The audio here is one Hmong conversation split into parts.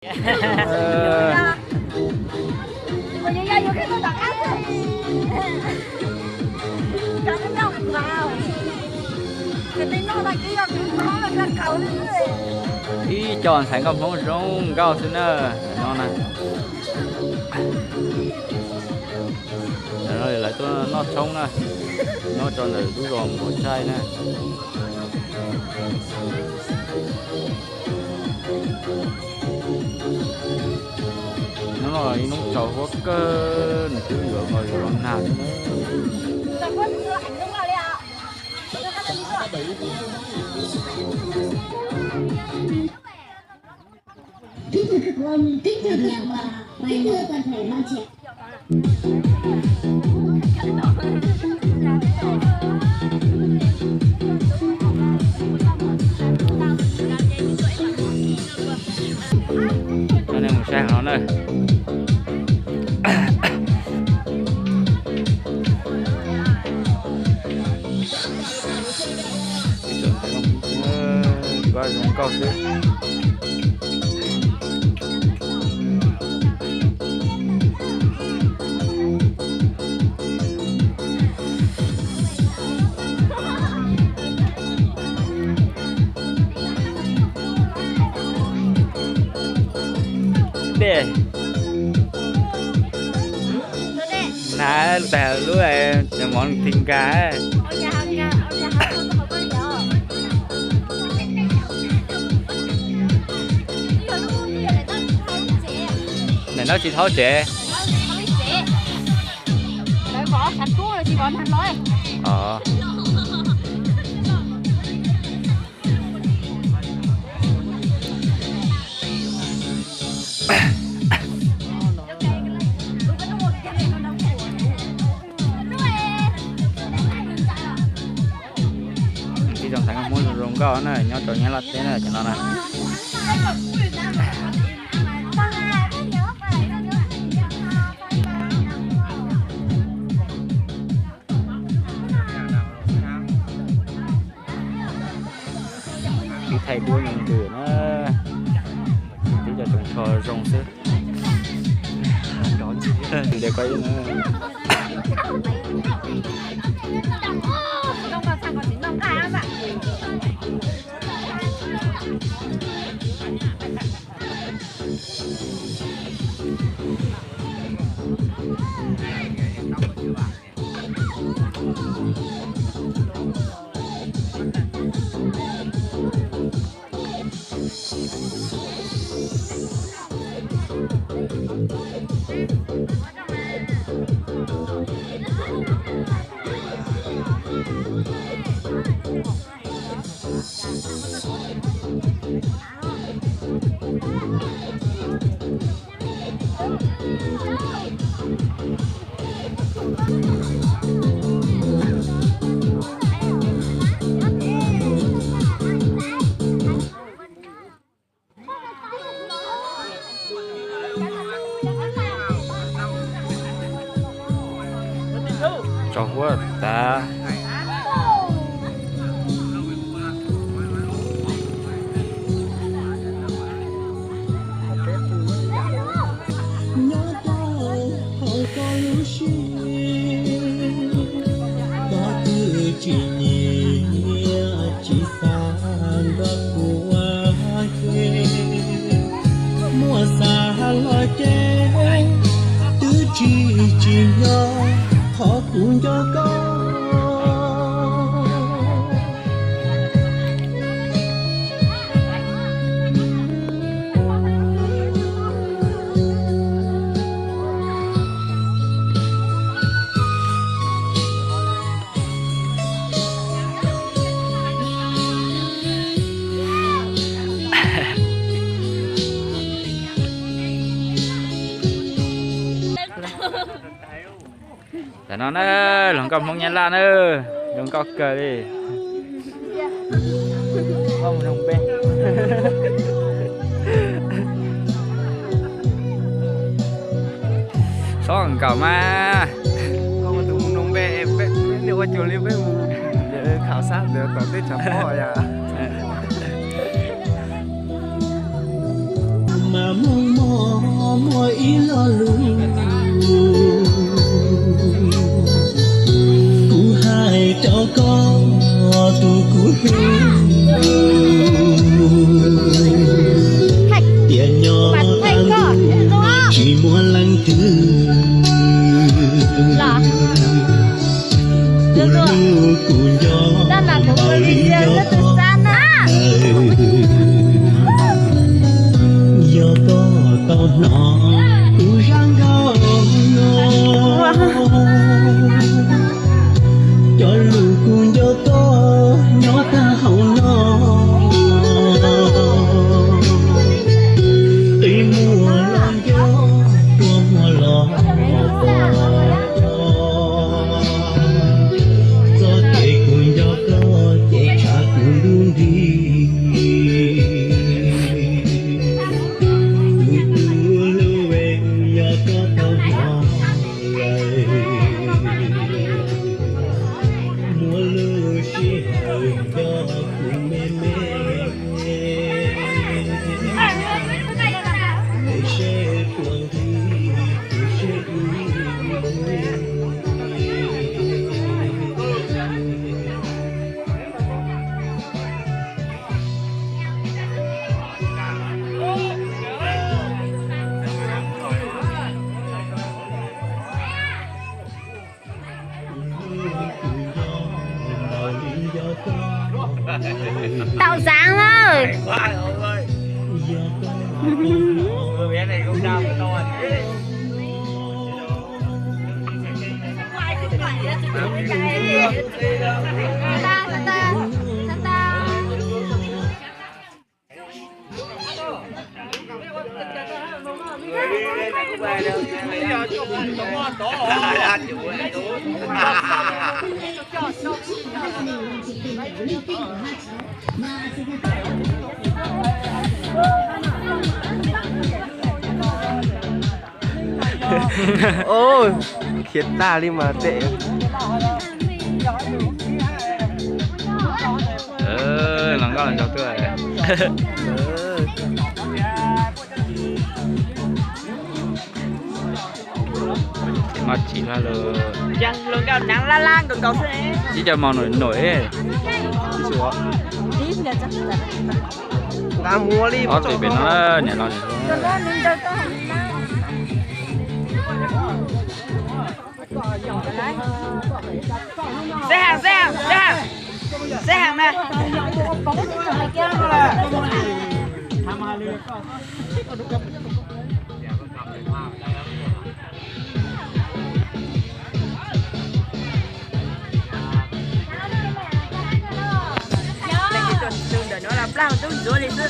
Ib co ntxhais nkauj Hmoob zoo nkauj xwb na, no na. Lawv tuaj noj tshoob na, nyob rau ntawm lub zos Muas Tsaij na. Hnub no ib hnub tsaus huab kawg, nws twb yuav los yuav los nag xwb na. Kính thưa các con, kính thưa các bà, kính thưa toàn thể ban chỉ đạo. Coj nej mus saib hauv no na. Ib co ntxhais nkauj Hmoob, ib co zoo nkauj xwb. Dej. Nav tas lub mov ti nkag. Ntawm no tsis thaub tsev. Ib co ntxhais nkauj Hmoob zoo nkauj na, nyob rau Nyab Laj teb na, cov no na. Twb thaij duab ntws na, twb cov tsoos tsho zoo xwb. Ntiav koj ib na. Tsaus huab tas. Nyob rau hauv koj lub siab, koj twb tsis nyiam tsis xav nrog kuv ua ke. Muaj xav los ces twb tsis tsim nyog qhov kuv nco koj. Tam no na, hluas nkauj Hmoob Nyab Laj na, zoo nkauj kawg li. Txhob nkaum mas. Ua cuag li peb mus khảo sát ntawd tom teb chaws Pob yom. Mas Muaj muaj muaj ib lo lus kuv hais rau koj, tus kuv hlub, tias nyob tag ntuj tsis muaj leej twg los hlub kuv nco li nco koj. Yog koj tau hnov kuv zaj nkauj no, cov lus kuv nco koj nyob tag hauv no. Qi muag los nco, tua muag los pom, txoj kev kuv nco koj ces tshav kuv ntuj nrig. Kuv tus hlub, yog koj tau hnov, muaj lub sij hawm nco kuv me me, es seb puas nqis kuv siab ib. Tau dáng lawm. Khiav tag li mas tes. Los nkauj los nraug tuaj. Ces maj tsim hlo lawm. Ib co mos num num. Ob tug pem no niam los niam. Xếp hàng, xếp hàng, xếp hàng. Xếp hàng mà. Leej twg tuaj tus ntawm no los plag tub ntxuav li xwb.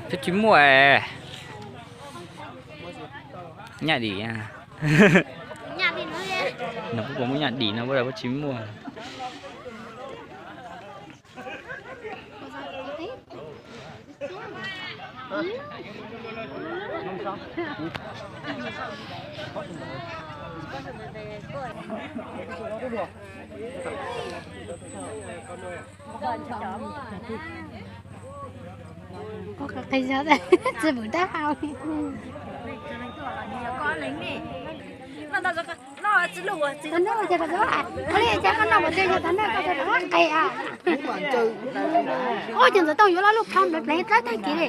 Twb tsis muaj. Nyaj dim. No puas muaj nyaj dim no, puas tsis muaj. Qhov qhia tsis pom dab hau. Tau noj ces koj tau, ua li cas koj noj ua ntej yog tau noj koj tau qhia. Ua cas ntxawm tau yuav lo lub phom nplawv plev dawb tag kis li.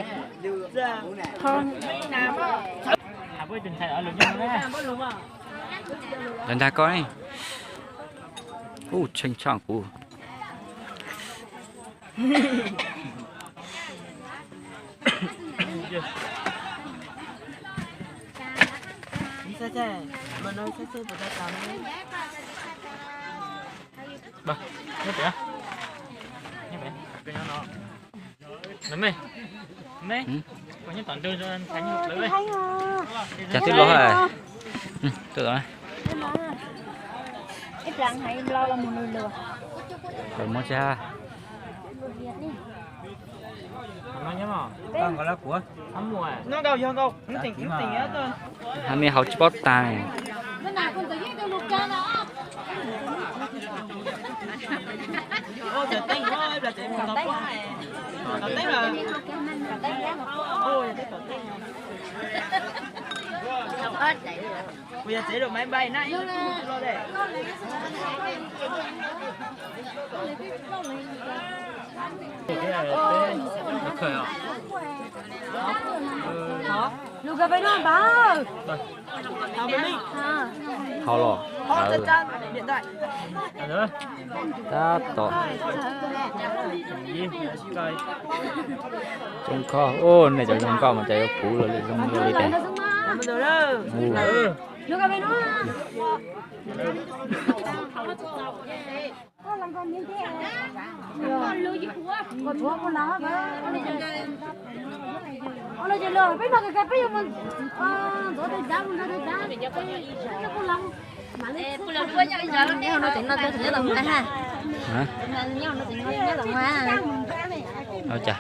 Ntag ntag koj, ub, tshee tshaj kuv. Cas twb los hais. Tuaj tau. Muab tsis ha. Hais me hauv tsis paub tag. Hau los. Tab tom. Coob koj, nej cov zoo nkauj mas cas yuav puv los zoo li cas. Hais cas.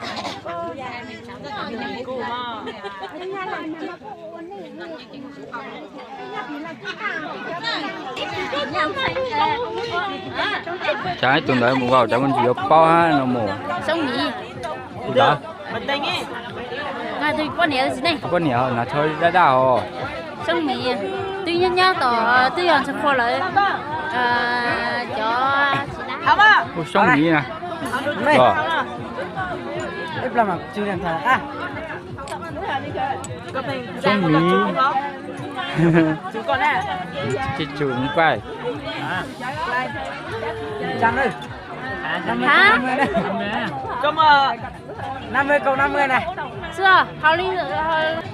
Cas ib tug ntawd mus vau cas muaj ntsis yuav paub hab no mus. Tus ntawd. Poj niam na, tho daj daj os. Soob Miv, twb nyob nyob tom twb yog Ntxhee Qhua lawm. Cov Soob Miv na. Soob Miv. Tsis tsum nquaj. Hả? Năm mươi cộng năm mươi này. Xưa, hào ly, hào